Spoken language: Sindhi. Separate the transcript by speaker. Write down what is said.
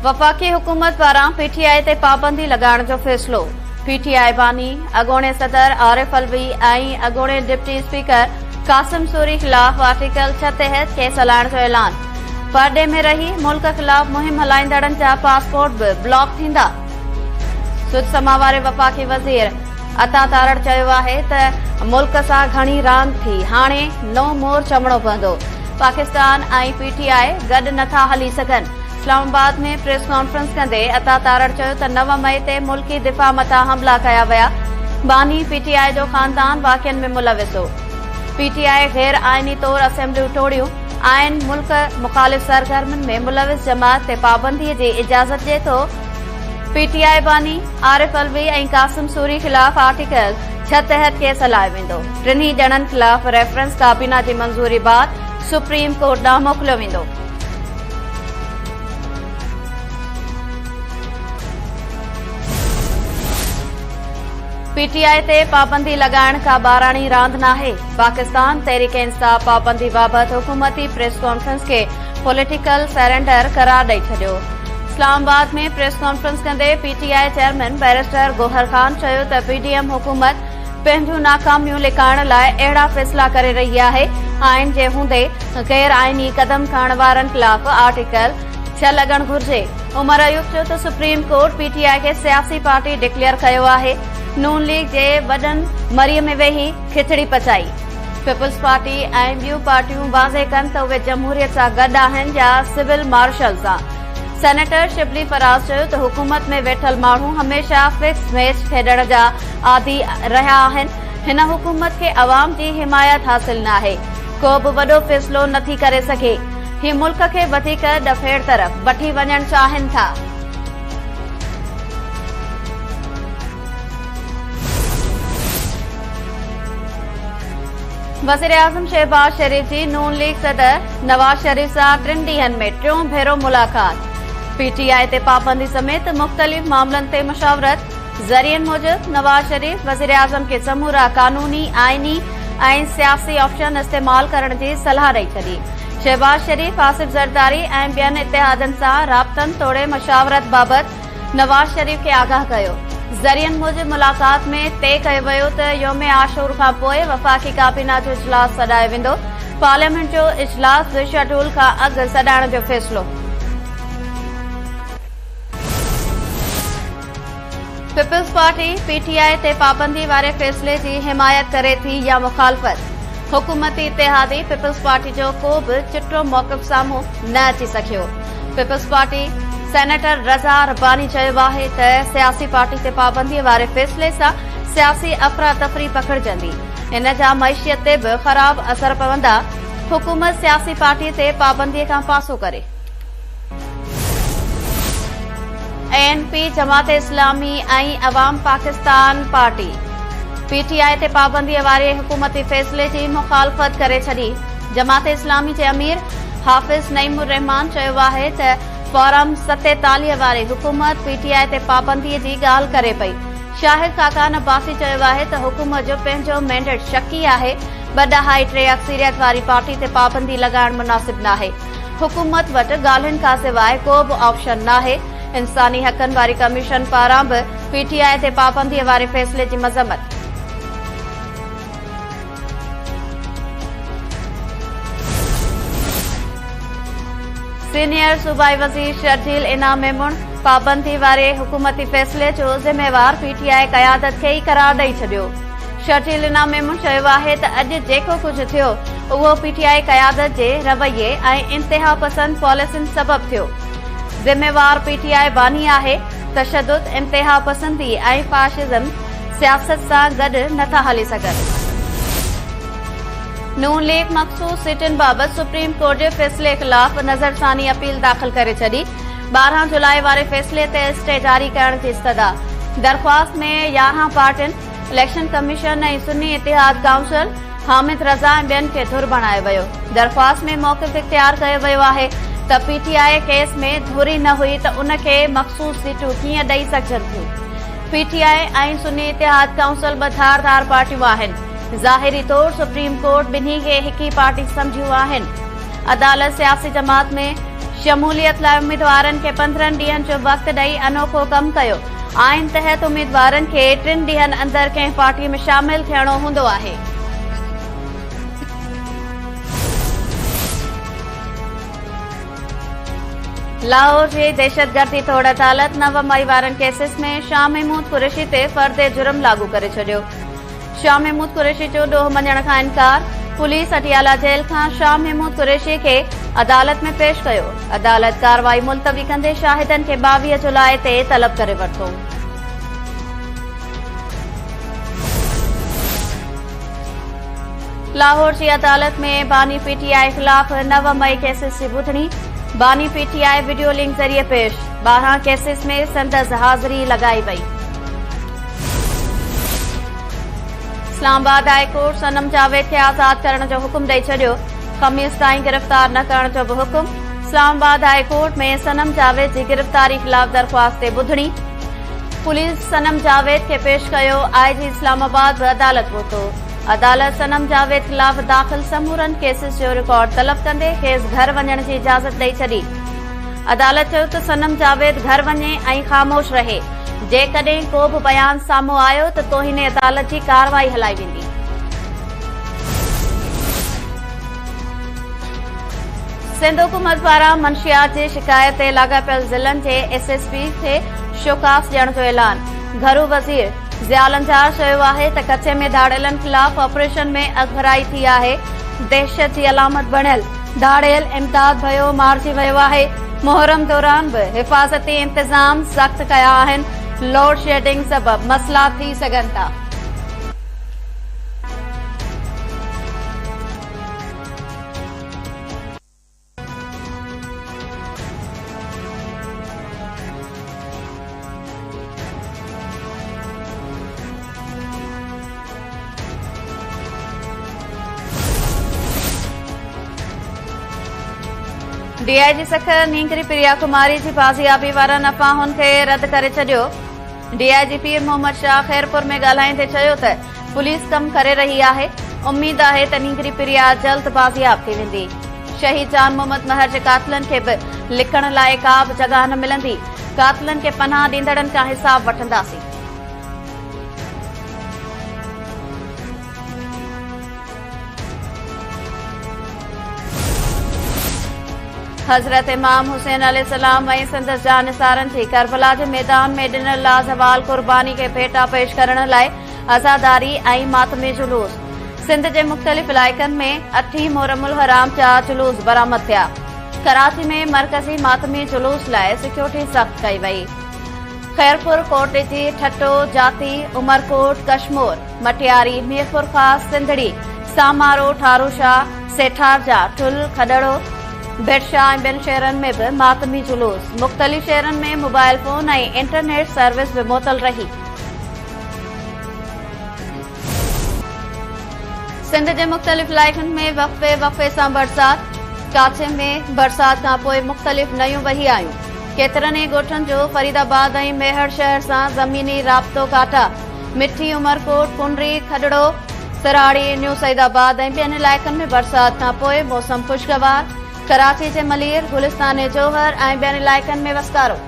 Speaker 1: وفاقي حڪومت پاران پي ٽي آء تي پابندي لڳائڻ جو فيصلو، پي ٽي آء باني، اڳوڻي صدر عارف علوي ۽ اڳوڻي ڊپٽي اسپيڪر قاسم سوري خلاف آرٽيڪل 6 تحت ڪيس هلائڻ جو اعلان، پرڏيهه ۾ رهي ملڪ خلاف مهم هلائيندڙن جا پاسپورٽ به بلاڪ ٿيندا. سڌ سماء واري وفاقي وزير عطا تارڙ چيو آهي ته ملڪ سان گهڻي راند ٿي، هاڻي نئون مور چوڻو پوندو، پاڪستان ۽ پي ٽي آء گڏ نٿا هلي سگهن. اسلام آباد ۾ پريس ڪانفرنس ڪندي عطا تارڙ چيو ته 9 مئي تي ملڪي دفاع مٿان حملا ڪيا ويا، باني پي ٽي آء جو خاندان واقعن ۾ ملوث هو، پي ٽي آء غير آئيني طور اسيمبليون ٽوڙيون، آئين ملڪ مخالف سرگرمين ۾ ملوث جماعت تي پابندي جي اجازت ڏئي ٿو، پي ٽي آء باني عارف علوي ۽ قاسم سوري خلاف آرٽيڪل 6 تحت ڪيس هلايو ويندو، ٽنهي ڄڻن خلاف ريفرنس ڪابينا جي منظوري بعد سپريم ڪورٽ ڏانهن موڪليو ويندو. پي ٽي آء تي پابندي لڳائڻ ڪا ٻاراڻي راند ناهي، پاڪستان تحريڪ انصاف پابندي بابت حڪومتي پريس ڪانفرنس کي پوليٽيڪل سرينڊر قرار ڏئي ڇڏيو. اسلام آباد ۾ پريس ڪانفرنس ڪندي P T I chairman barrister Gohar Khan چيو ته پي ڊي ايم حڪومت پنهنجون ناڪاميون لڪائڻ لاء اهڙا فيصلا ڪري رهي آهي، آئين جي هوندي غير آئيني قدم کڻڻ وارن خلاف آرٽيڪل 6 لڳڻ گهرجي. عمر ايوب چيو ته سپريم ڪورٽ پي ٽي آء کي سياسي پارٽي ڊڪليئر ڪيو آهي، نون ليگ جي وڏن مري ۾ ويهي کچڙي پچائي. پيپلز پارٽي ۽ ٻيون پارٽيون واضح ڪن ته اهي جمهوريت سان گڏ آهن يا سول مارشل سان. سينيٽر شبلي فراز چيو ته حڪومت ۾ ويٺل ماڻهو هميشه فڪس ميچ کيڏڻ جا عادي رهيا آهن، هن حڪومت کي عوام جي حمايت حاصل ناهي، ڪو به وڏو فيصلو نٿي ڪري سگهي، هي ملڪ کي وڌيڪ ڏڦيڙ طرف وٺي وڃڻ چاهين ٿا. وزيراعظم شهباز شريف جي نون ليگ صدر نواز شريف سان ٽن ڏينهن ۾ ٽيون ڀيرو ملاقات، پي ٽي آء تي پابندي سميت مختلف معاملن تي مشاورت، ذريعن موجب نواز شريف وزيراعظم کي سمورا قانوني، آئيني ۽ سياسي آپشن استعمال ڪرڻ جي صلاح ڏئي ڇڏي. شهباز شريف، آصف زرداري ۽ ٻين اتحادين سان رابطن توڙي مشاورت بابت نواز شريف کي آگاهه ڪيو. ذريعن موجب ملاقات ۾ طئي ڪيو ويو ته يوم عاشور کانپوء وفاقي ڪابينا جو اجلاس سڏايو ويندو، پارليامينٽ جو اجلاس به شيڊول کان اڳ سڏائڻ جو فيصلو. پيپلز پارٽي پي ٽي آء تي پابندي واري فيصلي جي حمايت ڪري ٿي يا مخالفت، حڪومتي اتحادي پيپلز پارٽي جو ڪو به چٽو موقف سامهون نه اچي سگهيو. Peoples party senator Raza Rabbani چيو آهي ته سياسي پارٽي تي پابندي واري فيصلي سان سياسي افراتفري پکڙجندي، ان جا معيشت تي به خراب اثر پوندا، حڪومت سياسي پارٽي تي پابندي کان پاسو ڪري. A N P, Jamaat Islami ۽ Awam Pakistan party P T I تي پابندي واري حڪومتي فيصلي جي مخالفت ڪري ڇڏي. جماعت اسلامي جي امير حافظ نعيم الرحمان چيو آهي ته فورم 47 واري حڪومت پي ٽي آء تي پابندي جي ڳالهه ڪري پئي. شاهد خاقان عباسي چيو آهي ته حڪومت جو پنهنجو مينڊيٽ شڪي آهي، ٻه ڏهائي ٽي اڪثريت واري پارٽي تي پابندي لڳائڻ مناسب ناهي. حڪومت وٽ ڳالهين کانسواء ڪو به آپشن ناهي، انساني حقن واري ڪميشن پاران به پي ٽي آء تي پابندي واري فيصلي جي مذمت. سينيئر صوبائي وزير شرجيل انعام ميمڻ پابندي واري حڪومتي فيصلي جو ذميوار پي ٽي آء قيادت کي ئي قرار ڏئي ڇڏيو. شرجيل انعام ميمڻ چيو آهي ته اڄ جيڪو ڪجهه ٿيو اهو پي ٽي آء قيادت جي رويي ۽ انتهاپسند پاليسين سبب ٿيو، ذميوار پي ٽي آء باني آهي، تشدد، انتهاپسندي ۽ فاشزم سياست سان گڏ نٿا هلي سگهن. نون ليگ مخصوص سيٽن بابت سپريم ڪورٽ جي فيصلي خلاف نظرثاني اپيل داخل ڪري ڇڏي، 12 جولاء واري فيصلي تي اسٽي جاري ڪرڻ جي استدعا، درخواست ۾ 11 پارٽين، اليڪشن ڪميشن ۽ سني اتحاد ڪائونسل حامد رضا ۽ ٻين کي ڌر بڻايو ويو. درخواست ۾ موقف اختيار ڪيو ويو آهي ته پي ٽي I case ۾ ڌر ئي نه هئي ته ان کي مخصوص سيٽون ڪيئن ڏئي سگهجن ٿيون. پي ٽي آء ۽ سني اتحاد ڪائونسل ٻه ڌار ڌار پارٽيون آهن. ظاهري طور سپريم ڪورٽ ٻنهي کي هڪ ئي پارٽي سمجهيون آهن. عدالت سياسي جماعت ۾ شموليت لاء اميدوارن کي 15 ڏينهن جو وقت ڏئي انوکو ڪم ڪيو، آئين تحت اميدوارن کي ٽن ڏينهن اندر ڪنهن پارٽي ۾ شامل ٿيڻو هوندو آهي. لاهور جي دهشتگردي ٽوڙ عدالت 9 مئي وارن ڪيسز ۾ شاهه محمود قريشي تي فرد جرم لاڳو ڪري ڇڏيو. شاهه محمود قريشي جو ڏوهه مڃڻ کان انڪار، پوليس اڊيالا جيل کان شاهه محمود قريشي کي عدالت ۾ پيش ڪيو، عدالت ڪارروائي ملتوي ڪندي شاهدن کي 22 جولاء تي طلب ڪري ورتو. لاهور جي عدالت ۾ باني پي ٽي آء خلاف 9 مئي ڪيسز جي ٻڌڻي، باني پي ٽي آء وڊيو لنڪ ذريعي پيش، 12 ڪيسز ۾ سندس حاضري لڳائي وئي. اسلام آباد هاء ڪورٽ صنم جاويد کي آزاد ڪرڻ جو حڪم ڏئي ڇڏيو، خميس تائين گرفتار نه ڪرڻ جو به حڪم، اسلام آباد هاء ڪورٽ ۾ صنم جاويد جي گرفتاري خلاف درخواست تي ٻڌڻي، پوليس صنم جاويد کي پيش ڪيو، آء جي اسلام آباد به عدالت پهتو. عدالت صنم جاويد خلاف داخل سمورن ڪيسز جو رڪارڊ طلب ڪندي کيس گهر وڃڻ جي اجازت ڏئي ڇڏي. عدالت چيو ته صنم جاويد گهر وڃي ۽ خاموش رهي، جيڪڏهن ڪو به بيان سامهون آيو ته توهين عدالت جي ڪارروائي هلائي ويندي. سنڌ حڪومت پاران منشيات جي شڪايت تي لاڳاپيل ضلعن جي ايس ايس پي کي شوڪاس ڏيڻ جو اعلان، گهرو وزير ضياء لنجار چيو آهي ته ڪچي ۾ ڌاڙيلن خلاف آپريشن ۾ اڳڀرائي ٿي آهي، دهشت جي علامت بڻيل ڌاڙيل امداد ڀيو مارجي ويو آهي، محرم دوران به حفاظتي انتظام سخت ڪيا آهن، لوڊشيڊنگ سبب مسئلا ٿي سگهن ٿا. ڊي I جي سکر نينگري پريا ڪماري جي بازيابي وارن افواهن کي رد ڪري ڇڏيو. ڊي I جي پير محمد شاهه خيرپور ۾ ڳالهائيندي چيو ته پوليس ڪم ڪري رهي آهي، اميد آهي ته نينگري پريا جلد بازياب ٿي ويندي. شهيد جان محمد مهر جي قاتلن کي به لڪڻ لاء ڪا به جڳهه نه ملندي، قاتلن کي پناهه ڏيندڙن کان حساب وٺنداسين. حضرت امام حسين عليه السلام ۽ سندس جانثارن جي ڪربلا جي ميدان ۾ ڏنل لازوال قرباني کي ڀيٽا پيش ڪرڻ لاء عزاداري ۽ ماتمي جلوس سنڌ جي مختلف علائقن ۾ اٺين محرم الحرام جا جلوس برآمد ٿيا. ڪراچي ۾ مرڪزي ماتمي جلوس لاء سيڪيورٽي سخت ڪئي وئي. خيرپور، ڪوٽڏيجي، ٺٽو، جاتي، عمرڪوٽ، ڪشمور، مٽياري، ميرپورخاص، سنڌڙي، سامارو، ٺاروشاهه، سيٺارجا، ٺل، کڏڙو، ڀٽشاهه ۽ ٻين شهرن ۾ به ماتمي جلوس، مختلف شهرن ۾ موبائل فون ۽ انٽرنيٽ سروس به معطل رهي. سنڌ جي مختلف علائقن ۾ وقفي وقفي سان برسات، ڪاڇي ۾ برسات کانپوء مختلف نيون وهي آيون، ڪيترن ئي ڳوٺن جو فريد آباد ۽ ميهڙ شهر سان زميني رابطو ڪاٽا، مٺي، عمرڪوٽ، ڪنري، کڏڙو، سراڙي، نيو سعيد آباد ۽ ٻين علائقن ۾ برسات کانپوء موسم خوشگوار، ڪراچي جي ملير، گلستان جوهر ۽ ٻين علائقن ۾ وسڪارو.